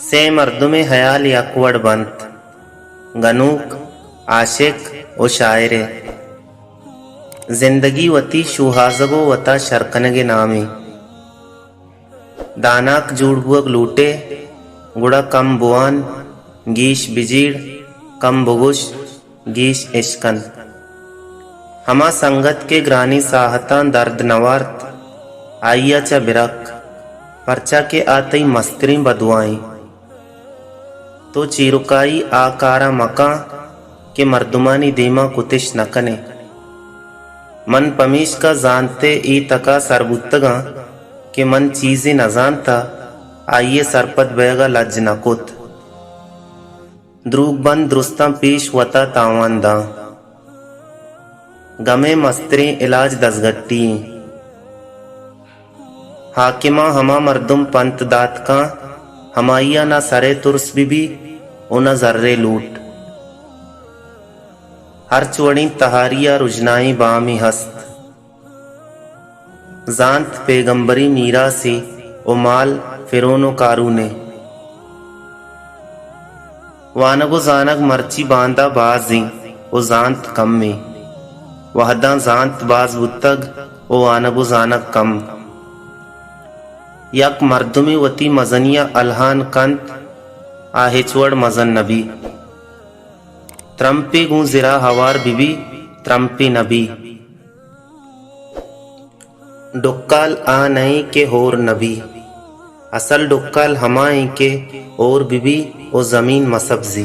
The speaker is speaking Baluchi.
سے مردمے ہیال یک وڑ بنت، گنوک، عاشق و شاعرے۔ زندگی وتی شوہازگ و وتا شر کنگے نامے۔ داناک جوڑ بوگ لوٹے، گڑا کم بوان، گیش بجیڑ، کم بگوش، گیش اشکن۔ ہما سنگت کہ گرانیں ساہتاں درد نہ وارت، آئی ء چہ برک، پرچا کہ آ تئی مستریں بدوائیں۔ تو چیرکائی آ کاراں مکاں کہ مردمانی دیما کتش نہ کنے۔ من پمیشکا زانت ء اے تکا سر بوتگاں کہ من چیزے نہ زانت ء آئی ء سرپد بئیگا لج نہ کت۔ دروگ بند درستاں پیش وتا تاوان داں۔ گمے مستریں علاج دزگٹی ایں۔ حاکماں ہما مردم پنت دات کاں، ہمائیا نہ سرے ترس بہ بی و نہ زرے لوٹ۔ ہرچ وڑیں تہاریا رژنائیں بامے ہست۔ زانت پیگمبری میراسے و مال فرعون و قارونئے۔ وانگ و زانگ مرچی باندا بازیں و زانت کمیں۔ وہداں زانت باز بوتگ و وانگ و زانگ کم۔ یک مردمے وتی مزنیا الہان کنت، آ ہچ وڑ مزن نبی۔ ترمپے گوں زرا ہوار ببی، ترمپے نبی۔ ڈکال آ نئیں کہ ہور نبی، اصل ڈکال ہمائیں کہ ہور ببی و زمین مسبزی۔